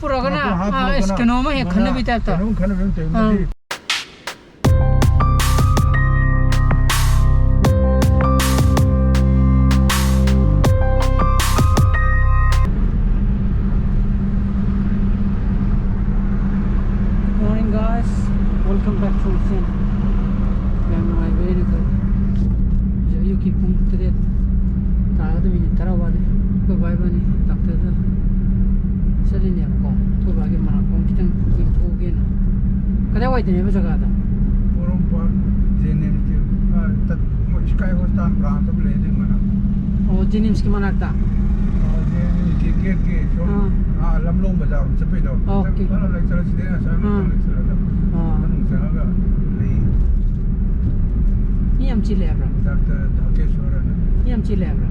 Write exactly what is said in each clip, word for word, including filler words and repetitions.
ꯄꯨꯔꯛꯑꯒꯅ, ꯍꯥꯞꯄꯨ, ꯑꯥ, ꯍꯥꯞꯄꯨ, ꯑꯁ, ꯀꯩꯅꯣꯝꯃ ꯍꯦꯛ ꯃꯅꯥ, ꯈꯟꯅꯕꯤ ꯇꯥꯏꯞꯇ꯫ ꯀꯩꯅꯣꯝ ꯈꯟꯅꯕꯤ ꯑꯃ ꯇꯧꯔꯤ, ꯑꯥ꯫ ꯃꯗꯤ꯫ Morning, guys. Welcome back to my channel. ꯌꯥꯝ ꯅꯨꯡꯉꯥꯏꯕ ꯑꯩꯅ ꯈꯜꯂꯤ꯫ ꯍꯧꯖꯤꯛ ꯑꯌꯨꯛꯀꯤ ꯄꯨꯡ ꯇꯔꯦꯠ ꯇꯥꯒꯗꯕ ꯃꯤꯅꯤꯠ ꯇꯔꯥ ꯋꯥꯠꯂꯤ꯫ ꯑꯩꯈꯣꯏ ꯕꯥꯏ ꯏꯕꯥꯅꯤ ꯗꯥꯛꯇꯔꯗ ꯆꯠꯂꯤꯅꯦꯕꯀꯣ꯫ ꯑꯩꯈꯣꯏ ꯕꯥꯒꯤ ꯃꯅꯥꯀꯣꯡ ꯈꯤꯇꯪ ꯌꯦꯡꯊꯣꯛꯎꯒꯦꯅ꯫ ꯀꯗꯥꯏꯋꯥꯏꯗꯅꯦꯕ ꯖꯒꯥꯗꯣ? ꯄꯣꯔꯣꯝꯄꯥꯠ ꯖꯦ ꯑꯦꯟ ꯑꯦꯝ ꯀꯤ, ꯑ, ꯇꯠ-, ꯃꯣꯏ ꯁ꯭ꯀꯥꯏ ꯍꯣꯁꯄꯤꯇꯥꯜ ꯕ꯭ꯔꯥꯟꯁ ꯑꯃ ꯂꯩ ꯑꯗꯨꯏ ꯃꯅꯥꯛ꯫ ꯑꯣ, ꯖꯦꯅꯤꯝꯁꯀꯤ ꯃꯅꯥꯛꯇ? ꯑ, ꯖꯦ ꯑꯦꯟ ꯑꯦꯝ ꯀꯤ ꯒꯦꯠꯀꯤ ꯁꯣꯝ, ꯑꯥ꯫ ꯑꯥ, ꯂꯝꯂꯣꯡ ꯕꯖꯥꯔ ꯔꯣꯝ ꯆꯠꯄꯩꯗꯣ꯫ ꯑꯣꯀꯦ꯫ ꯈꯤꯇꯪ ꯈꯔ ꯂꯩ ꯆꯠꯂ ꯁꯤꯗꯩ ꯑꯁꯥꯏ ꯑꯥ꯫ ꯃꯅꯨꯡ ꯂꯩꯁꯤꯜꯂꯒ ꯑꯥ꯫ ꯃꯅꯨꯡ ꯆꯪꯉꯒ ꯂꯩ꯫ ꯃꯤ ꯌꯥꯝ ꯆꯤꯜꯂꯦ ꯍꯥꯏꯕ꯭ꯔꯥ? ꯗꯥꯛꯇꯔ ꯙꯥꯀꯦꯁꯣꯔ ꯑꯅ꯫ ꯃꯤ ꯌꯥꯝ ꯆꯤꯜꯂꯦ ꯍꯥꯏꯕ꯭ꯔꯥ?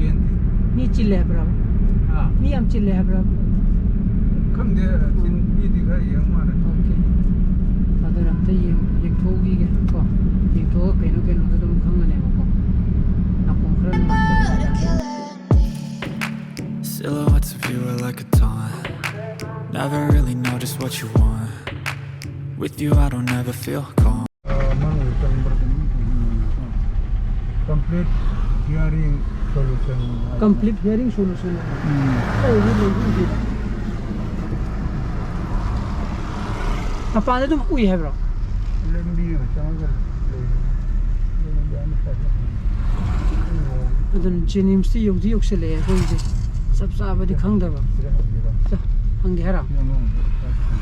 ꯌꯦꯟꯗꯤ꯫ ꯃꯤ ꯆꯤꯜꯂꯦ ꯍꯥꯏꯕ꯭ꯔꯥ? ꯑꯥ꯫ ꯃꯤ ꯌꯥꯝ ꯆꯤꯜꯂꯦ ꯍꯥꯏꯕ꯭ꯔꯥ? ꯈꯪꯗꯦ, ꯆꯤꯟ-, ꯃꯤꯗꯤ ꯈꯔ ꯌꯦꯡ ꯃꯥꯜꯂꯦ꯫ ꯑꯣꯀꯦ꯫ ꯑꯗꯨꯅ ꯑꯝꯇ ꯌꯦꯡ-, ꯌꯦꯡꯊꯣꯛꯎꯈꯤꯒꯦ ꯀꯣ꯫ ꯌꯦꯡꯊꯣꯛꯑꯒ ꯀꯩꯅꯣ ꯀꯩꯅꯣꯗꯣ ꯑꯗꯨꯝ ꯈꯪꯒꯅꯦꯕꯀꯣ꯫ ꯅꯥꯀꯣꯡ ꯈꯔ ꯅꯨꯡꯉꯥꯏꯇꯕ꯫ Silhouettes of you are like a taunt. Never really know just what you want. With you, I don't ever feel calm. ꯑ, ꯃꯅꯨꯡꯗ ꯆꯪꯕ꯭ꯔꯥ ꯀꯩꯅꯣꯝ ꯇꯧꯕꯅꯦ꯫ Complete hearing solution ꯍꯥꯏꯕ꯫ Complete hearing solution꯫ ꯎꯝ꯫ ꯑꯩ ꯍꯧꯖꯤꯛ ꯂꯩꯔꯤꯁꯦ꯫ ꯃꯄꯥꯟꯗ ꯑꯗꯨꯝ ꯎꯏ ꯍꯥꯏꯕ꯭ꯔꯣ? ꯂꯝꯕꯤ ꯑꯃ ꯆꯪꯉꯒ ꯂꯩꯕꯅꯦ꯫ ꯂꯝꯕꯤ ꯑꯃ ꯆꯠꯂꯦ꯫ ꯑꯗꯨꯅ ꯖꯦꯅꯤꯝꯁꯇꯤ ꯌꯧꯗꯤ ꯌꯧꯁꯤꯜꯂꯛꯑꯦ ꯑꯩꯈꯣꯏꯁꯦ꯫ ꯆꯞ ꯆꯥꯕꯗꯤ ꯈꯪꯗꯕ꯫ ꯁꯤꯗ ꯍꯪꯕꯤꯔꯣ꯫ ꯆ-, ꯍꯪꯒꯦ ꯍꯥꯏꯔꯣ? ꯁꯤ ꯑꯉꯥꯡꯗꯣ ꯆꯠꯈꯤ꯫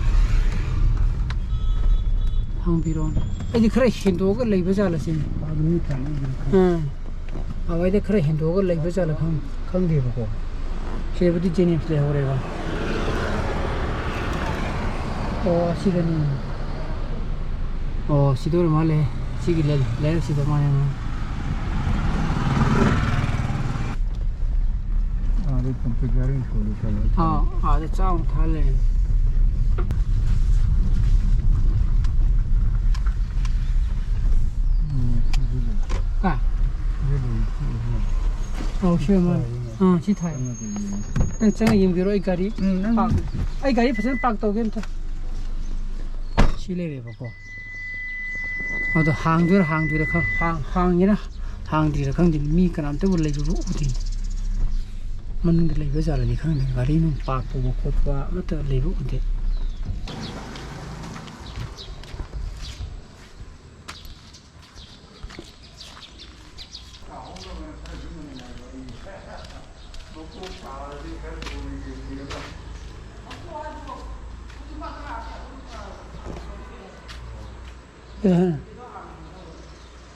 ꯍꯪꯕꯤꯔꯣꯅꯦ꯫ ꯑꯩꯗꯤ ꯈꯔ ꯍꯦꯟꯗꯣꯛꯑꯒ ꯂꯩꯕ ꯖꯥꯠꯂ ꯁꯤꯅꯤ꯫ ꯑꯗꯨ ꯃꯤ ꯊꯥꯅꯩꯗꯨꯅ ꯈꯪꯉꯤ꯫ ꯑꯥ꯫ ꯑꯋꯥꯏꯗ ꯈꯔ ꯍꯦꯟꯗꯣꯛꯑꯒ ꯂꯩꯕ ꯖꯥꯠꯂ ꯈꯪ-, ꯈꯪꯗꯦꯕꯀꯣ꯫ ꯁꯤꯗꯕꯨꯗꯤ ꯖꯦꯅꯤꯝꯁ ꯂꯩꯍꯧꯔꯦꯕ꯫ ꯑꯣ, ꯑꯁꯤꯗꯅꯤ꯫ ꯑꯣ, ꯁꯤꯗ ꯑꯣꯏꯔ ꯃꯥꯜꯂꯦ꯫ ꯁꯤꯒꯤ ꯂꯩ-, ꯂꯩꯔꯛꯁꯤꯗ ꯃꯥꯜꯂꯦ ꯃꯥ꯫ ꯑꯥꯗ computer ꯁꯣꯜꯂꯤ ꯁꯣꯜꯂꯤ꯫ ꯑꯥ, ꯑꯥꯗ ꯆꯥꯛ ꯑꯃꯨꯛ ꯊꯥ ꯂꯩꯔꯦ꯫ ꯎꯝ, ꯁꯤꯗ ꯂꯩ꯫ ꯀꯥꯏ? ꯁꯤꯗ ꯂꯩ, ꯁꯤꯗ ꯂꯩ꯫ ꯑꯧ, ꯁꯤ ꯑꯣꯏꯔ ꯃꯥꯜꯂꯦ꯫ ꯊꯥꯏꯅꯦ꯫ ꯑꯥ, ꯁꯤ ꯊꯥꯏ꯫ ꯆꯪꯉꯒ ꯌꯦꯡꯉꯦ꯫ ꯅꯪ ꯆꯪꯉ ꯌꯦꯡꯕꯤꯔꯣ, ꯑꯩ ꯒꯥꯔꯤ ꯎꯝ, ꯅꯪ park, ꯑꯩ ꯒꯥꯔꯤ ꯐꯖꯅ park ꯇꯧꯒꯦ ꯑꯝꯇ꯫ ꯁꯤ ꯂꯩꯔꯦꯕꯀꯣ꯫ ꯑꯗꯣ ꯍꯥꯡꯗꯣꯏꯔꯥ ꯍꯥꯡꯗꯣꯏꯔꯥ ꯈꯪ-, ꯍꯥꯡ-, ꯍꯥꯡꯉꯤꯔꯥ ꯍꯥꯡꯗ꯭ꯔꯤꯔꯥ ꯈꯪꯗꯦ꯫ ꯃꯤ ꯀꯅꯥꯝꯇꯕꯨ ꯂꯩꯕꯕꯨ ꯎꯗꯦ꯫ ꯃꯅꯨꯡꯗ ꯂꯩꯕ ꯖꯥꯠꯂꯗꯤ ꯈꯪꯗꯦ꯫ ꯒꯥꯔꯤ ꯅꯨꯡ park ꯇꯧꯕ ꯈꯣꯠꯄ ꯑꯃꯠꯇ ꯂꯩꯕ ꯎꯗꯦ꯫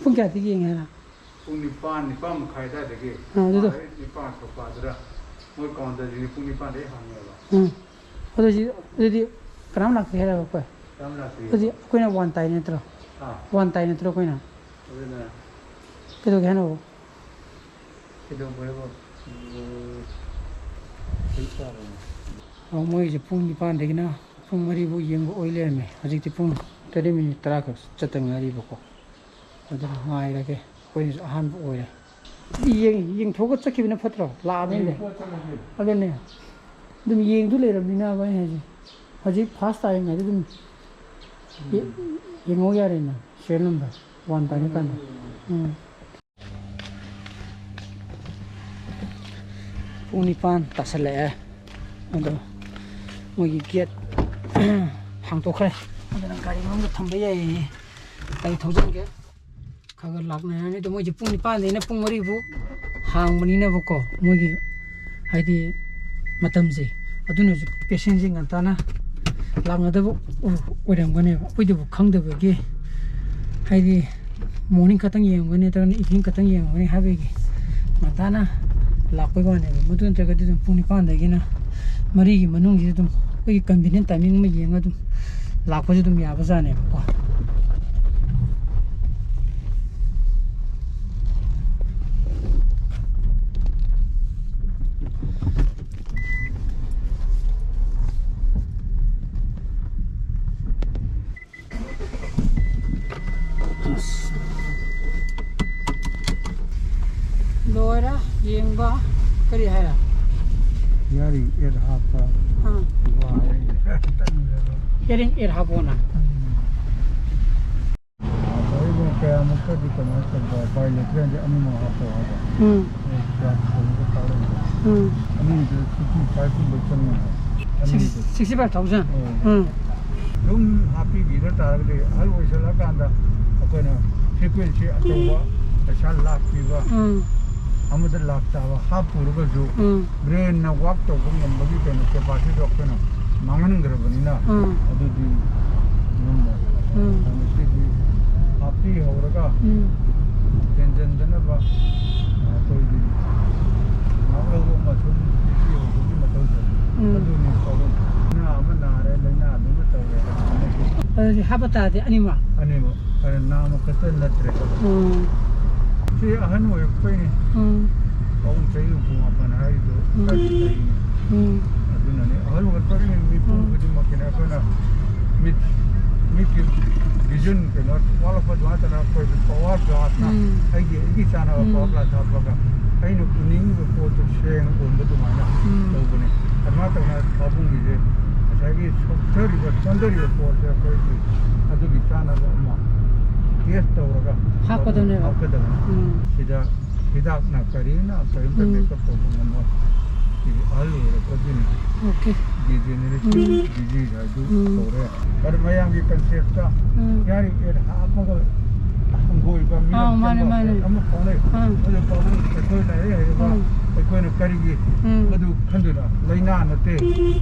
ꯄꯨꯡ ꯀꯌꯥꯗꯒꯤ ꯌꯦꯡꯉꯦ ꯍꯥꯏꯅ? ꯄꯨꯡ ꯅꯤꯄꯥꯟ, ꯅꯤꯄꯥꯟ ꯃꯈꯥꯏ ꯑꯗꯨꯋꯥꯏꯗꯒꯤ꯫ ꯑꯥ, ꯑꯗꯨꯗꯣ꯫ ꯑꯗꯩ ꯅꯤꯄꯥꯟ ꯊꯣꯛꯄ ꯑꯗꯨꯗ ꯃꯣꯏ counter ꯁꯤꯡꯗꯤ ꯄꯨꯡ ꯅꯤꯄꯥꯟꯗꯩ ꯍꯥꯡꯉꯦꯕ꯫ ꯎꯝ꯫ ꯑꯗꯨ ꯁꯤ, ꯑꯗꯨꯗꯤ ꯀꯅꯥꯝ ꯂꯥꯛꯇꯦ ꯍꯥꯏꯔꯕ ꯑꯩꯈꯣꯏ? ꯀꯅꯥꯝ ꯂꯥꯛꯇꯦ꯫ ꯑꯗꯨꯗꯤ ꯑꯩꯈꯣꯏꯅ ꯋꯥꯟ ꯇꯥꯏ ꯅꯠꯇ꯭ꯔꯣ? ꯑꯥ꯫ ꯋꯥꯟ ꯇꯥꯏ ꯅꯠꯇ꯭ꯔꯣ ꯑꯩꯈꯣꯏꯅ? ꯑꯗꯨꯅ ꯀꯩꯗꯧꯒꯦ ꯍꯥꯏꯅꯣ? ꯀꯩꯗꯧꯕ ꯍꯥꯏꯕꯨ, ꯎꯝ, ꯀꯩ ꯆꯥꯕꯅꯣ? ꯑꯣ, ꯃꯣꯏꯒꯤꯁꯦ ꯄꯨꯡ ꯅꯤꯄꯥꯟꯗꯒꯤꯅ ꯄꯨꯡ ꯃꯔꯤꯐꯥꯎ ꯌꯦꯡꯕ ꯑꯣꯏ ꯂꯩꯔꯝꯃꯦ꯫ ꯍꯧꯖꯤꯛꯇꯤ ꯄꯨꯡ ꯇꯔꯦꯠ ꯃꯤꯅꯤꯠ ꯇꯔꯥ ꯈꯛ ꯆꯠꯇ ꯉꯥꯏꯔꯤꯕꯀꯣ꯫ ꯑꯗꯨꯅ ꯉꯥꯏꯔꯒꯦ꯫ ꯑꯩꯈꯣꯏꯅꯁꯨ ꯑꯍꯥꯟꯕ ꯑꯣꯏꯔꯦ꯫ ꯌꯦꯡ-, ꯌꯦꯡꯊꯣꯛꯑꯒ ꯆꯠꯈꯤꯕꯅ ꯐꯠꯇ꯭ꯔꯣ? ꯂꯥꯛꯑꯕꯅꯤꯅꯦ꯫ ꯌꯦꯡꯊꯣꯛꯑ ꯆꯠꯂꯁꯦ꯫ ꯑꯗꯨꯅꯦ꯫ ꯑꯗꯨꯝ ꯌꯦꯡꯗꯨ ꯂꯩꯔꯕꯅꯤꯅ ꯑꯩ ꯍꯥꯏꯁꯦ꯫ ꯍꯧꯖꯤꯛ first ꯇꯥꯔꯤꯉꯩꯗ ꯑꯗꯨꯝ ꯌꯦ-, ꯎꯝ꯫ ꯌꯦꯡꯍꯧ ꯌꯥꯔꯦꯅ꯫ Serial number one ꯇꯥꯅꯤ ꯀꯥꯟꯗ꯫ ꯎꯝ꯫ ꯄꯨꯡ ꯅꯤꯄꯥꯟ ꯇꯥꯁꯜꯂꯛꯑꯦ꯫ ꯑꯗꯣ ꯃꯣꯏꯒꯤ gate ꯍꯥꯡꯇꯣꯛꯈ꯭ꯔꯦ꯫ ꯑꯗꯨꯅ ꯒꯥꯔꯤ ꯃꯅꯨꯡꯗ ꯊꯝꯕ ꯌꯥꯏꯌꯦ꯫ ꯑꯩ ꯊꯧꯖꯤꯟꯒꯦ꯫ ꯈꯔ ꯈꯔ ꯂꯥꯛꯅꯔꯅꯤ꯫ ꯑꯗꯣ ꯃꯣꯏꯁꯦ ꯄꯨꯡ ꯅꯤꯄꯥꯟꯗꯩꯅ ꯄꯨꯡ ꯃꯔꯤꯐꯥꯎ ꯍꯥꯡꯕꯅꯤꯅꯕꯀꯣ, ꯃꯣꯏꯒꯤ ꯍꯥꯏꯗꯤ ꯃꯇꯝꯁꯦ꯫ ꯑꯗꯨꯅꯁꯨ patientꯁꯦ ꯉꯟꯇꯥꯅ ꯂꯥꯛꯅꯗꯕ ꯑꯣ-, ꯑꯣꯏꯔꯝꯒꯅꯦꯕ꯫ ꯑꯩꯈꯣꯏꯗꯕꯨ ꯈꯪꯗꯕꯒꯤ, ꯍꯥꯏꯗꯤ morning ꯈꯛꯇꯪ ꯌꯦꯡꯉꯝꯒꯅꯤ ꯅꯠꯇ꯭ꯔꯒꯅ evening ꯈꯛꯇꯪ ꯌꯦꯡꯉꯝꯒꯅꯤ ꯍꯥꯏꯕꯒꯤ ꯉꯟꯇꯥꯅ ꯂꯥꯛꯄꯩ ꯋꯥꯅꯦꯕ꯫ ꯃꯗꯨ ꯅꯠꯇ꯭ꯔꯒꯗꯤ ꯑꯗꯨꯝ ꯄꯨꯡ ꯅꯤꯄꯥꯟꯗꯒꯤꯅ ꯃꯔꯤꯒꯤ ꯃꯅꯨꯡꯁꯤꯗ ꯑꯗꯨꯝ ꯑꯩꯈꯣꯏꯒꯤ convenient timing ꯑꯃ ꯌꯦꯡꯉꯒ ꯑꯗꯨꯝ ꯂꯥꯛꯄꯁꯨ ꯑꯗꯨꯝ ꯌꯥꯕꯖꯥꯠꯅꯦꯕꯀꯣ꯫ ꯑꯁ꯫ ꯂꯣꯏꯔꯦ ꯌꯦꯡꯕ꯫ ꯀꯔꯤ ꯍꯥꯏꯔꯦ? ꯌꯥꯔꯤ ꯑꯦꯠ ꯍꯥꯞꯄ ꯑꯥ꯫ ꯋꯥꯔꯦ꯫ ꯇꯟꯈ꯭ꯔꯕ꯫ ꯌꯥꯔꯤ ꯑꯦꯠ ꯍꯥꯞꯄꯣꯅ꯫ ꯎꯝ꯫ ꯑꯗꯩꯕꯨ ꯀꯌꯥꯃꯨꯛꯀꯗꯤ ꯀꯃꯥꯏꯅ ꯇꯧꯕ ꯎꯄꯥꯏ ꯂꯩꯇ꯭ꯔꯦ, ꯑꯅꯤꯃꯛ ꯍꯥꯞꯄꯣ ꯍꯥꯏꯕ꯫ ꯎꯝ꯫ ꯑꯦ, ꯀꯌꯥ ꯊꯣꯡꯕ ꯇꯥꯔꯦ꯫ ꯎꯝ꯫ ꯑꯅꯤꯗꯨ sixty five ꯀꯨꯝꯕ ꯆꯪꯉꯦ꯫ Sixty, ꯍꯥꯏꯕ꯫ Sixty five thousand? ꯑꯣ꯫ ꯎꯝ꯫ ꯑꯗꯨꯝ ꯍꯥꯞꯄꯤꯕꯤꯗ ꯇꯥꯔꯒꯗꯤ ꯑꯍꯜ ꯑꯣꯏꯁꯜꯂꯀꯥꯟꯗ ꯑꯩꯈꯣꯏꯅ frequency ꯑꯆꯧꯕ ꯄꯩꯁꯥ ꯂꯥꯛ ꯄꯤꯕ ꯎꯝ꯫ ꯑꯃꯗ ꯂꯥꯛ ꯇꯥꯕ ꯍꯥꯞꯄꯨꯔꯒꯁꯨ ꯎꯝ꯫ Brainꯅ work ꯇꯧꯕ ꯉꯝꯕꯒꯤ ꯀꯩꯅꯣ capacityꯗꯣ ꯑꯩꯈꯣꯏꯅ ꯃꯥꯡꯍꯟꯈ꯭ꯔꯕꯅꯤꯅ ꯎꯝ꯫ ꯑꯗꯨꯗꯤ ꯉꯝꯃꯣꯏ꯫ ꯎꯝ꯫ ꯑꯗꯨꯅ ꯁꯤꯗꯤ ꯍꯥꯞꯄꯤꯍꯧꯔꯒ ꯎꯝ꯫ ꯍꯦꯟꯖꯟꯗꯅꯕ ꯑꯩꯈꯣꯏꯒꯤ ꯉꯥꯛꯍꯧꯕ ꯑꯃ ꯁꯨꯝ ꯄꯤꯕꯤꯍꯧꯕꯒꯤ ꯃꯊꯧ ꯇꯥꯏ꯫ ꯎꯝ꯫ ꯑꯗꯨꯅꯤ problem꯫ ꯂꯥꯏꯅꯥ ꯑꯃ ꯅꯥꯔꯦ, ꯂꯥꯏꯅꯥ ꯑꯗꯨꯃ ꯇꯧꯔꯦ ꯍꯥꯏꯕ ꯅꯠꯇꯦ꯫ ꯑꯗꯨꯗꯤ ꯍꯥꯞꯄ ꯇꯥꯔꯗꯤ ꯑꯅꯤꯃꯛ? ꯑꯅꯤꯃꯛ꯫ ꯑꯗ ꯅꯥꯝꯃ ꯈꯛꯇ ꯅꯠꯇ꯭ꯔꯦ꯫ ꯎꯝ꯫ ꯁꯤ ꯑꯍꯟ ꯑꯣꯏꯔꯛꯄꯩꯅꯤ꯫ ꯎꯝ꯫ ꯄꯥꯕꯨꯡ ꯆꯍꯤ ꯍꯨꯝꯐꯨ ꯃꯥꯄꯟ ꯍꯥꯏꯔꯤꯗꯣ ꯎꯝ꯫ ꯈꯔꯗꯤ ꯂꯩꯅꯤ꯫ ꯎꯝ꯫ ꯑꯗꯨꯅꯅꯦ ꯑꯍꯜ ꯑꯣꯏꯔꯛꯄꯒꯤꯅꯤ ꯃꯤꯄꯨꯝ ꯎꯝ꯫ ꯈꯨꯗꯤꯡꯃꯛꯀꯤꯅꯦ ꯑꯩꯈꯣꯏꯅ ꯃꯤꯠ, ꯃꯤꯠꯀꯤ vision ꯀꯩꯅꯣ ꯋꯥꯠꯂꯛꯄ ꯑꯗꯨꯃꯥꯏꯅ ꯇꯧꯗꯅ ꯑꯩꯈꯣꯏ power glassꯅ ꯎꯝ꯫ ꯑꯩꯒꯤ, ꯑꯩꯒꯤ ꯆꯥꯅꯕ ꯎꯝ꯫ Power glass ꯍꯥꯞꯄꯒ ꯑꯩꯅ ꯎꯅꯤꯡꯉꯤꯕ ꯄꯣꯠꯇꯨ ꯁꯦꯡꯅ ꯎꯕ ꯑꯗꯨꯃꯥꯏꯅ ꯎꯝ꯫ ꯇꯧꯕꯅꯦ꯫ ꯑꯗꯨꯃꯥꯏꯅ ꯇꯧꯗꯅ ꯄꯥꯕꯨꯡꯒꯤꯁꯦ ꯉꯁꯥꯏꯒꯤ ꯁꯣꯛꯊꯔꯤꯕ, ꯁꯣꯟꯊꯔꯤꯕ ꯄꯣꯠꯁꯦ ꯑꯩꯈꯣꯏꯒꯤ ꯑꯗꯨꯒꯤ ꯆꯥꯅꯕ ꯑꯃ test ꯇꯧꯔꯒ ꯍꯥꯞꯀꯗꯕꯅꯦꯕ꯫ ꯍꯥꯞꯀꯗꯕꯅꯤ꯫ ꯎꯝ꯫ ꯁꯤꯗ ꯍꯤꯗꯥꯛꯅ ꯀꯔꯤꯅ ꯀꯔꯤꯝꯇ ꯎꯝ꯫ Make up ꯇꯧꯕ ꯉꯝꯃꯣꯏ꯫ ꯁꯤꯗꯤ ꯑꯍꯜ ꯑꯣꯏꯔꯛꯄꯒꯤꯅꯤ꯫ Okay꯫ Degenerative ꯎꯝ꯫ Disease ꯍꯥꯏꯗꯨ ꯎꯝ꯫ ꯇꯧꯔꯦ꯫ ꯑꯗꯨ ꯃꯌꯥꯝꯒꯤ conceptꯇ ꯎꯝ꯫ ꯌꯥꯔꯤ ꯑꯦꯠ ꯍꯥꯞꯄꯒ ꯍꯪꯒꯣꯏꯕ ꯃꯤꯅꯝ ꯑꯥꯎ, ꯃꯥꯅꯦ, ꯆꯪꯕ ꯃꯥꯅꯦ꯫ ꯑꯃ ꯐꯥꯎꯅꯩ꯫ ꯑꯥ꯫ ꯑꯗꯨ ꯄꯥꯕꯨꯡ ꯑꯩꯈꯣꯏ ꯂꯥꯏꯔꯤꯛ ꯍꯩꯔꯕ ꯎꯝ꯫ ꯑꯩꯈꯣꯏꯅ ꯀꯔꯤꯒꯤ ꯎꯝ꯫ ꯃꯗꯨ ꯈꯟꯗꯣꯏꯅꯣ? ꯂꯥꯏꯅꯥ ꯅꯠꯇꯦ꯫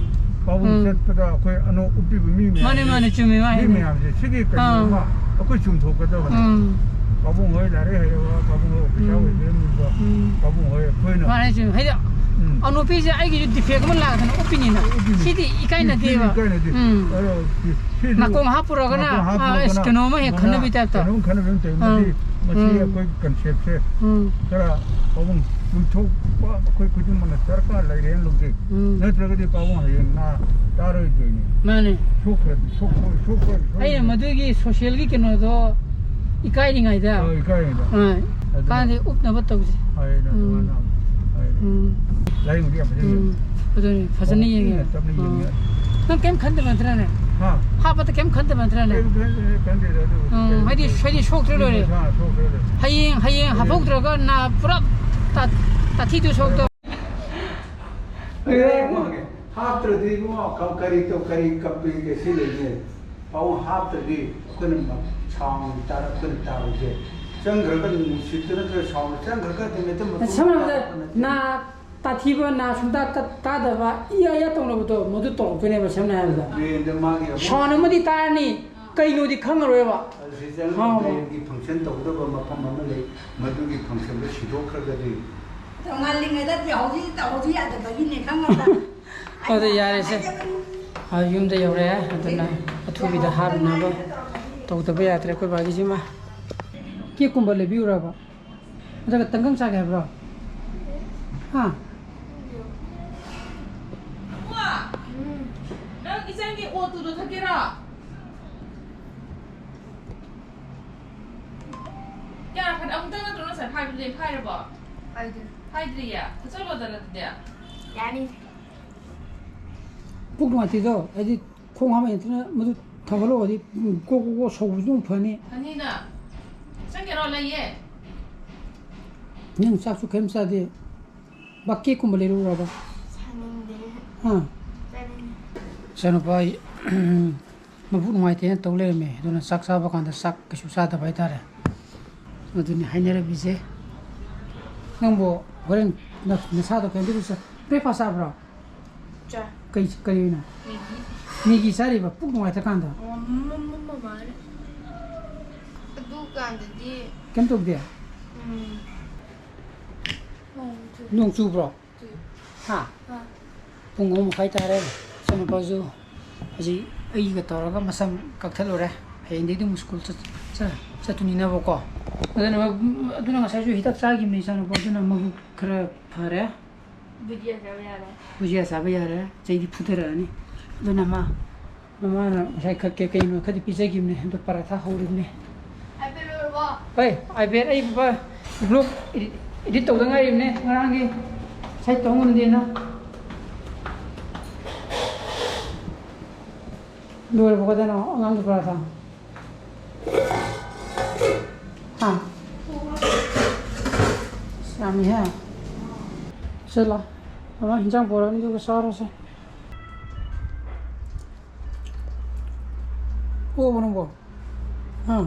ꯄꯥꯕꯨꯡ ꯎꯝ꯫ ꯆꯠꯄꯗ ꯑꯩꯈꯣꯏ ꯑꯅꯣꯞ ꯎꯞꯄꯤꯕ ꯃꯤ ꯃꯌꯥꯝ ꯃꯥꯅꯦ, ꯂꯩ꯫ ꯃꯥꯅꯦ, ꯆꯨꯝꯃꯦ, ꯃꯥ ꯃꯤ ꯍꯥꯏꯗꯣ꯫ ꯃꯌꯥꯝꯁꯦ ꯁꯤꯒꯤ ꯑꯥ꯫ ꯀꯩꯅꯣꯝꯃ ꯑꯩꯈꯣꯏ ꯆꯨꯝꯊꯣꯛꯀꯗꯕꯅꯤ꯫ ꯎꯝ꯫ ꯄꯥꯕꯨꯡ ꯍꯣꯏ ꯂꯥꯏꯔꯤꯛ ꯍꯩꯔꯕ, ꯄꯥꯕꯨꯡ ꯍꯣꯏ ꯑꯣꯐꯤꯁꯥꯔ ꯎꯝ꯫ ꯑꯣꯏꯕꯤꯔꯝꯃꯤꯕ, ꯎꯝ꯫ ꯄꯥꯕꯨꯡ ꯍꯣꯏ ꯑꯩꯈꯣꯏꯅ ꯃꯥꯅꯦ, ꯆꯨꯝꯃꯦ꯫ ꯍꯥꯏꯗꯤ ꯎꯝ꯫ ꯑꯅꯣꯞ ꯎꯞꯄꯤꯁꯦ ꯑꯩꯒꯤꯁꯨ defect ꯑꯃ ꯂꯥꯛꯇꯅ ꯎꯞꯄꯤꯅꯤꯅ꯫ ꯎꯞꯄꯤꯅꯤ꯫ ꯁꯤꯗꯤ ꯏꯀꯥꯏꯅꯗꯦꯕ꯫ ꯁꯤꯗꯤ ꯏꯀꯥꯏꯅꯗꯦ꯫ ꯎꯝ꯫ ꯑꯗꯣ ꯁꯤ-, ꯁꯤꯁꯨ ꯅꯥꯀꯣꯡ ꯍꯥꯞꯄꯨꯔꯒꯅ, ꯅꯥꯀꯣꯡ ꯑꯥ, ꯍꯥꯞꯄꯨꯔꯒꯅ ꯑꯁ, ꯀꯩꯅꯣꯝꯃ ꯍꯦꯛ ꯃꯅꯥ ꯈꯟꯅꯕꯤ typeꯇ꯫ ꯀꯩꯅꯣꯝ ꯈꯟꯅꯕꯤ ꯑꯃ ꯇꯧꯏ꯫ ꯃꯁꯤ ꯎꯝ꯫ ꯑꯩꯈꯣꯏ conceptꯁꯦ ꯎꯝ꯫ ꯈꯔ ꯄꯥꯕꯨꯡ ꯆꯨꯝꯊꯣꯛꯄ ꯑꯩꯈꯣꯏ ꯈꯨꯗꯤꯡꯃꯛꯅ ꯗꯔꯀꯥꯔ ꯂꯩꯔꯦꯅ ꯂꯧꯖꯩ꯫ ꯎꯝ꯫ ꯅꯠꯇ꯭ꯔꯒꯗꯤ ꯄꯥꯕꯨꯡ ꯍꯌꯦꯡ ꯅꯥ ꯇꯥꯔꯣꯏꯗꯣꯏꯅꯤ꯫ ꯃꯥꯅꯦ꯫ ꯁꯣꯛꯈ꯭ꯔꯗꯤ, ꯁꯣꯛꯈ꯭ꯔꯣꯏ, ꯁꯣꯛꯈ꯭ꯔꯣꯏ, ꯁꯣꯛꯈ꯭ꯔꯣꯏ꯫ ꯑꯩꯅ ꯃꯗꯨꯒꯤ socialꯒꯤ ꯀꯩꯅꯣꯗꯣ ꯏꯀꯥꯏꯔꯤꯉꯩꯗ꯫ ꯑ, ꯏꯀꯥꯏꯔꯤꯉꯩꯗ꯫ ꯑ, ꯑꯗꯨꯅ ꯀꯥꯟꯗꯤ ꯎꯞꯅꯕ ꯇꯧꯁꯤ꯫ ꯍꯥꯏꯅ ꯎꯝ꯫ ꯑꯗꯨꯃꯥꯏꯅ ꯍꯥꯏꯔꯦ꯫ ꯎꯝ꯫ ꯂꯥꯏꯌꯦꯡꯕꯗꯤ ꯌꯥꯝ ꯐꯖꯅ ꯌꯦꯡꯉꯤ꯫ ꯎꯝ, ꯑꯗꯨꯅꯤ, ꯐꯖꯅ ꯌꯦꯡꯉꯤ꯫ ꯏꯪꯅ ꯇꯞꯅ ꯌꯦꯡꯉꯤ꯫ ꯎꯝ꯫ ꯅꯪ ꯀꯩꯝ ꯈꯟꯗꯕ ꯅꯠꯇ꯭ꯔꯅꯦ? ꯍꯥ? ꯍꯥꯞꯄꯗ ꯀꯩꯝ ꯈꯟꯗꯕ ꯅꯠꯇ꯭ꯔꯅꯦ? ꯀꯩꯝ ꯈꯟ-, ꯈꯟꯗꯦꯗ, ꯑꯗꯨ ꯎꯝ, ꯀꯩꯝ ꯍꯥꯏꯗꯤ, ꯈꯟꯗꯦ꯫ ꯍꯥꯏꯗꯤ ꯁꯣꯛꯇ꯭ꯔ ꯂꯣꯏꯔꯦ꯫ ꯍꯥ, ꯁꯣꯛꯇ꯭ꯔ ꯂꯣꯏꯔꯦ꯫ ꯍꯌꯦꯡ, ꯍꯌꯦꯡ ꯎꯝ꯫ ꯍꯥꯞꯍꯧꯗ꯭ꯔꯒ ꯅꯥ ꯄꯨꯔꯥ ꯇꯥ-, ꯇꯥꯊꯤꯗꯨ ꯁꯣꯛꯇ-, ꯑꯩ ꯍꯥꯏꯒꯦ, ꯍꯥꯞꯇ꯭ꯔꯗꯤ ꯏꯕꯨꯡꯉꯣ, ꯀ-, ꯀꯔꯤ ꯇꯧ-, ꯀꯔꯤ ꯀꯝꯄꯦꯅꯤ ꯀꯩꯁꯤ ꯂꯩꯒꯦ? ꯄꯥꯎ ꯍꯥꯞꯇ꯭ꯔꯗꯤ ꯑꯩꯈꯣꯏꯅ ꯃ-, ꯁꯥꯎꯟ ꯇꯥꯔ-, ꯑꯩꯈꯣꯏꯅ ꯇꯥꯔꯣꯏꯁꯦ꯫ ꯆꯪꯈ꯭ꯔꯒ ꯅꯨꯡꯁꯤꯠꯇꯨ ꯅꯠꯇ꯭ꯔꯒ ꯁꯥꯎꯟ ꯆꯪꯈ꯭ꯔꯒ ꯑꯗꯨꯝ ꯍꯦꯛꯇ ꯃꯇꯨꯡ ꯁꯝꯅ ꯍꯥꯏꯔꯕꯗ ꯇꯥꯔꯛꯄ ꯅꯠꯇꯦ꯫ ꯅꯥ ꯇꯥꯊꯤꯕ, ꯅꯥ ꯁꯨꯡꯇꯥ ꯇ-, ꯇꯥꯗꯕ, ꯏꯌꯥ ꯏꯌꯥ ꯇꯧꯅꯕꯗꯣ ꯃꯗꯨ ꯇꯧꯔꯛꯇꯣꯏꯅꯦꯕ, ꯁꯝꯅ ꯍꯥꯏꯔꯕꯗ꯫ ꯕ꯭ꯔꯦꯟꯗ ꯃꯥꯒꯤ ꯑꯃꯨꯛ ꯁꯥꯎꯟ ꯑꯃꯗꯤ ꯇꯥꯔꯅꯤ, ꯀꯩꯅꯣꯗꯤ ꯈꯪꯉꯔꯣꯏꯕ꯫ ꯑꯁꯤ ꯆꯪꯉꯒ ꯍꯥꯎꯕ꯫ ꯕ꯭ꯔꯦꯟꯒꯤ ꯐꯪꯁꯟ ꯇꯧꯒꯗꯕ ꯃꯐꯝ ꯑꯃ ꯂꯩ, ꯃꯗꯨꯒꯤ ꯐꯪꯁꯟꯗꯣ ꯁꯤꯗꯣꯛꯈ꯭ꯔꯒꯗꯤ꯫ ꯉꯜꯂꯤꯉꯩꯗ ꯍꯧꯖꯤꯛ ꯇꯧꯍꯧꯁꯤ ꯌꯥꯗꯕꯒꯤꯅꯦ, ꯈꯪꯉꯕ꯭ꯔꯥ? ꯑꯗꯨ ꯌꯥꯔꯦꯁꯦ꯫ ꯑ, ꯌꯨꯝꯗ ꯌꯧꯔꯦ, ꯑꯗꯨꯅ ꯑꯊꯨꯕꯤꯗ ꯍꯥꯞꯅꯕ ꯇꯧꯗꯕ ꯌꯥꯗ꯭ꯔꯦ ꯑꯩꯈꯣꯏ ꯕꯥꯒꯤꯁꯤꯃ꯫ ꯀꯦꯛꯀꯨꯝꯕ ꯂꯩꯕꯤꯌꯨꯔꯕ? ꯅꯠꯇ꯭ꯔꯒ ꯇꯟꯒꯪ ꯆꯥꯒꯦ ꯍꯥꯏꯕ꯭ꯔꯣ? ꯍꯥ? ꯅꯪ ꯏꯆꯟꯒꯤ ꯑꯣ ꯇꯨꯗꯣ ꯊꯛꯀꯦꯔꯣ? ꯀꯌꯥ ꯐꯠ-, ꯑꯃꯨꯛꯇꯪ ꯅꯠꯇ꯭ꯔꯣ ꯉꯁꯥꯏ ꯐꯥꯏꯕꯗꯨꯗꯤ? ꯐꯥꯏꯔꯕꯣ? ꯐꯥꯏꯗ꯭ꯔꯤ꯫ ꯐꯥꯏꯗ꯭ꯔꯤꯌꯦ? ꯊꯛꯆꯜꯂꯣꯗꯅ ꯑꯗꯨꯗꯤ꯫ ꯌꯥꯅꯤ꯫ ꯄꯨꯛ ꯅꯨꯡꯉꯥꯏꯇꯦꯗꯣ, ꯍꯥꯏꯗꯤ ꯈꯣꯡ ꯍꯥꯝꯕ ꯍꯦꯟꯇꯅ ꯃꯗꯨ ꯊꯥꯡꯒꯠꯂꯛꯑꯣꯗꯤ ꯀꯣꯛ ꯀꯣꯛ ꯀꯣꯛ ꯁꯧꯕꯁꯨ ꯑꯃꯨꯛ ꯐꯅꯤ꯫ ꯐꯅꯤꯅ꯫ ꯆꯪꯒꯦꯔꯣ? ꯂꯩꯌꯦ꯫ ꯅꯪ ꯆꯥꯛꯁꯨ ꯀꯩꯝ ꯆꯥꯗꯦ꯫ ꯕꯥ, ꯀꯦꯛꯀꯨꯝꯕ ꯂꯩꯔꯛꯎꯔꯕ? ꯆꯥꯅꯤꯡꯗꯦ꯫ ꯍꯥ? ꯆꯥꯅꯤꯡꯗꯦ꯫ ꯏꯆꯥꯅꯨꯄꯥ ꯃꯕꯨꯛ ꯅꯨꯡꯉꯥꯏꯇꯦꯅ ꯇꯧ ꯂꯩꯔꯝꯃꯦ꯫ ꯑꯗꯨꯅ ꯆꯥꯛ ꯆꯥꯕ ꯀꯥꯟꯗ ꯆꯥꯛ ꯀꯩꯁꯨ ꯆꯥꯗꯕ ꯍꯥꯏꯇꯥꯔꯦ꯫ ꯑꯗꯨꯅꯤ ꯍꯥꯏꯅꯔꯝꯃꯤꯁꯦ꯫ ꯅꯪꯕꯨ ꯍꯣꯔꯦꯟ ꯅ-, ꯅꯁꯥꯗꯣ ꯀꯩꯝꯇ ꯆꯥ-, breakfast ꯆꯥꯕ꯭ꯔꯣ? ꯆꯥ꯫ ꯀꯩ, ꯀꯩ ꯑꯣꯏꯅ? ꯃꯦꯒꯤ꯫ ꯃꯦꯒꯤ ꯆꯥꯔꯤꯕ ꯄꯨꯛ ꯅꯨꯡꯉꯥꯏꯇ꯭ꯔꯀꯥꯟꯗ? ꯑꯣ, ꯃ-, ꯃ-, ꯃ-, ꯃꯃꯥꯅ꯫ ꯑꯗꯨꯀꯥꯟꯗꯗꯤ ꯀꯩꯝ ꯇꯧꯗꯦ? ꯎꯝ꯫ ꯅꯣꯡ ꯆꯨ-, ꯅꯣꯡ ꯆꯨꯕ꯭ꯔꯣ? ꯆꯨꯏ꯫ ꯍꯥ? ꯑꯥ꯫ ꯄꯨꯡ ꯑꯍꯨꯝ ꯃꯈꯥꯏ ꯇꯥꯔꯦ꯫ ꯏꯆꯥꯅꯨꯄꯥꯁꯨ ꯍꯧꯖꯤꯛ ꯑꯩꯒ ꯇꯧꯔꯒ ꯃꯁꯝ ꯀꯛꯊꯠꯂꯨꯔꯦ꯫ ꯍꯌꯦꯡꯗꯒꯤꯗꯤ ꯑꯃꯨꯛ ꯁ꯭ꯀꯨꯜ ꯆꯠ-, ꯆꯠ-, ꯆꯠꯇꯣꯏꯅꯤꯅꯕꯀꯣ꯫ ꯑꯗꯨꯅ ꯃ-, ꯑꯗꯨꯅ ꯉꯁꯥꯏꯁꯨ ꯍꯤꯗꯥꯛ ꯆꯥꯈꯤꯕꯅꯤ ꯏꯆꯥꯅꯨꯄꯥ, ꯑꯗꯨꯅ ꯃꯕꯨꯛ ꯈꯔ ꯐꯔꯦ꯫ ꯕꯨꯖꯤꯌꯥ ꯆꯥꯕ ꯌꯥꯔꯦ꯫ ꯕꯨꯖꯤꯌꯥ ꯆꯥꯕ ꯌꯥꯔꯦ꯫ ꯆꯩꯗꯤ ꯐꯨꯊꯔꯛꯑꯅꯤ꯫ ꯑꯗꯨꯅ ꯃꯥ, ꯃꯃꯥꯅ ꯉꯁꯥꯏ ꯈꯔ ꯀꯩ ꯀꯩꯅꯣ ꯈꯔꯗꯤ ꯄꯤꯖꯈꯤꯕꯅꯦ꯫ ꯑꯗꯣ ꯄꯔꯥꯊꯥ ꯍꯧꯔꯤꯕꯅꯦ꯫ iPad ꯂꯣꯏꯔꯕꯣ? ꯍꯣꯏ, iPad ꯑꯩ ꯕꯕꯥ vlog edit, edit ꯇꯧꯗ ꯉꯥꯏꯔꯤꯕꯅꯦ ꯉꯔꯥꯡꯒꯤ꯫ ꯉꯁꯥꯏ ꯇꯧ ꯉꯝꯗꯦꯅ꯫ ꯂꯣꯏꯔꯕꯣ? ꯀꯗꯥꯏꯅꯣ ꯑꯉꯥꯡꯒꯤ ꯄꯔꯥꯊꯥ? ꯍꯥ? ꯑꯁ, ꯌꯥꯝꯃꯤꯍꯦ꯫ ꯁꯦ ꯂꯥꯎ꯫ ꯃꯃꯥ ꯍꯤꯟꯖꯥꯡ ꯄꯣꯔꯛꯑꯅꯤ, ꯑꯗꯨꯒ ꯆꯥꯔꯁꯦ꯫ ꯑꯣꯕ ꯅꯪꯕꯣ? ꯑꯥ꯫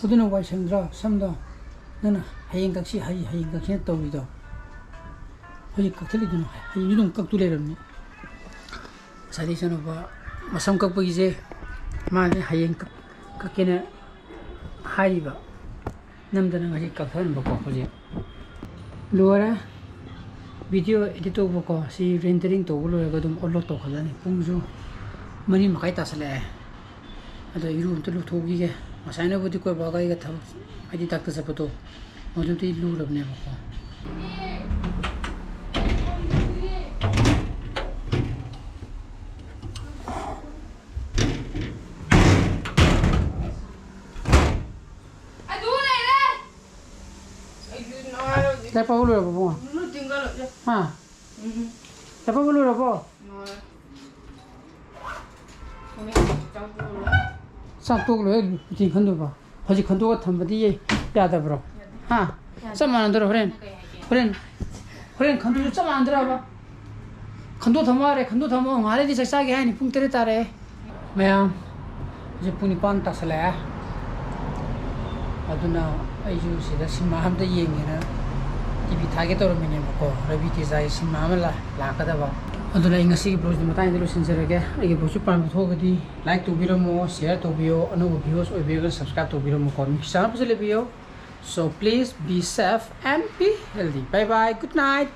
ꯑꯗꯨꯅ ꯋꯥꯏ ꯁꯪꯗ꯭ꯔꯣ ꯁꯝꯗꯣ? ꯅꯪꯅ ꯍꯌꯦꯡ ꯀꯛꯁꯤ, ꯍꯌꯦꯡ, ꯍꯌꯦꯡ ꯀꯛꯁꯤꯅ ꯇꯧꯔꯤꯗꯣ꯫ ꯍꯧꯖꯤꯛ ꯀꯛꯊꯠꯂꯤꯗꯨꯅ ꯍꯌꯦꯡꯁꯨ ꯑꯗꯨꯝ ꯀꯛꯇꯨ ꯂꯩꯔꯝꯅꯤ꯫ ꯉꯁꯥꯏꯗꯩ ꯏꯆꯥꯅꯨꯄꯥ ꯃꯁꯝ ꯀꯛꯄꯒꯤꯁꯦ ꯃꯥꯅꯦ ꯍꯌꯦꯡ ꯀꯛ-, ꯀꯛꯀꯦꯅ ꯍꯥꯏꯔꯤꯕ꯫ ꯅꯝꯗꯅ ꯉꯁꯤ ꯀꯛꯊꯠꯂꯝꯕꯀꯣ ꯍꯧꯖꯤꯛ꯫ ꯂꯣꯏꯔꯦ꯫ Video edit ꯇꯧꯕꯀꯣ꯫ ꯁꯤ rendering ꯇꯧꯕ ꯂꯣꯏꯔꯒ ꯑꯗꯨꯝ upload ꯇꯧꯈꯠꯂꯅꯤ꯫ ꯄꯨꯡꯁꯨ ꯃꯔꯤ ꯃꯈꯥꯏ ꯇꯥꯁꯜꯂꯛꯑꯦ꯫ ꯑꯗꯣ ꯏꯔꯨ ꯑꯝꯇ ꯂꯨꯊꯣꯛꯈꯤꯒꯦ꯫ ꯉꯁꯥꯏꯅꯕꯨꯗꯤ ꯑꯩꯈꯣꯏ ꯕꯥꯒ ꯑꯩꯒ ꯊꯕꯛ, ꯍꯥꯏꯗꯤ ꯗꯥꯛꯇꯔ ꯆꯠꯄꯗꯣ, ꯃꯗꯨꯗꯤ ꯂꯨꯔꯕꯅꯦꯕꯀꯣ꯫ ꯑꯗꯨ ꯂꯩꯔꯦ꯫ ꯑꯩꯁꯨ ꯅꯥꯔꯕꯅꯤ꯫ ꯂꯥꯏꯔꯤꯛ ꯄꯥꯕ ꯂꯣꯏꯔꯕꯣ ꯏꯕꯨꯡꯉꯣ? ꯏꯔꯨ ꯇꯤꯡꯒꯠꯂꯨꯁꯦ꯫ ꯍꯥ? ꯎꯝ꯫ ꯂꯥꯏꯔꯤꯛ ꯄꯥꯕ ꯂꯣꯏꯔꯕꯣ? ꯂꯣꯏꯔꯦ꯫ ꯍꯣꯔꯦꯟ ꯆꯥꯛ ꯇꯣꯛꯑꯒ꯫ ꯆꯥꯛ ꯇꯣꯛ ꯂꯣꯏꯔ ꯔꯨꯇꯤ ꯈꯟꯗꯣꯏꯕ? ꯍꯧꯖꯤꯛ ꯈꯟꯗꯣꯛꯑ ꯊꯝꯕꯗꯤ ꯌꯥꯗꯕ꯭ꯔꯣ? ꯍꯥ? ꯆꯞ ꯃꯥꯟꯅꯗꯣꯏꯔꯣ ꯍꯣꯔꯦꯟ? ꯍꯣꯔꯦꯟ, ꯍꯣꯔꯦꯟ ꯈꯟꯗꯣꯛꯑꯁꯨ ꯆꯞ ꯃꯥꯟꯅꯗꯣꯏꯔꯕ? ꯈꯟꯗꯣꯛ ꯊꯝꯃꯣ ꯍꯥꯏꯔꯦ, ꯈꯟꯗꯣꯛ ꯊꯝꯃꯣ꯫ ꯉꯥꯏꯍꯥꯛ ꯂꯩꯔꯗꯤ ꯆꯥꯛ ꯆꯥꯒꯦ ꯍꯥꯏꯅꯤ, ꯄꯨꯡ ꯇꯔꯦꯠ ꯇꯥꯔꯦ꯫ ꯃꯌꯥꯝ, ꯍꯧꯖꯤꯛ ꯄꯨꯡ ꯅꯤꯄꯥꯟ ꯇꯥꯁꯜꯂꯛꯑꯦ꯫ ꯑꯗꯨꯅ ꯑꯩꯁꯨ ꯁꯤꯗ ꯁꯤꯅꯦꯃꯥ ꯑꯝꯇ ꯌꯦꯡꯒꯦꯅ ꯇꯤ ꯚꯤ ꯊꯥꯒꯦ ꯇꯧꯔꯝꯃꯤꯅꯦꯕꯀꯣ, ꯔꯕꯤ ꯇꯦꯖꯥꯒꯤ ꯁꯤꯅꯦꯃꯥ ꯑꯃ ꯂꯥ-, ꯂꯥꯛꯀꯗꯕ꯫ ꯑꯗꯨꯅ ꯑꯩ ꯉꯁꯤꯒꯤ vlog ꯁꯤ ꯃꯇꯥꯡꯗ ꯂꯣꯏꯁꯤꯟꯖꯔꯒꯦ꯫ ꯑꯩꯒꯤ vlog ꯁꯤ ꯄꯥꯝꯕꯤꯕ ꯊꯣꯛꯑꯒꯗꯤ like ꯇꯧꯕꯤꯔꯝꯃꯣ, share ꯇꯧꯕꯤꯌꯣ, ꯑꯅꯧꯕ viewers ꯑꯣꯏꯕꯤꯔꯒꯅ subscribe ꯇꯧꯕꯤꯔꯝꯃꯣꯀꯣ꯫ ꯃꯤꯀꯤ ꯆꯥꯅꯕꯁꯨ ꯂꯩꯕꯤꯌꯣ꯫ So please be safe and be healthy. Bye bye. Good night.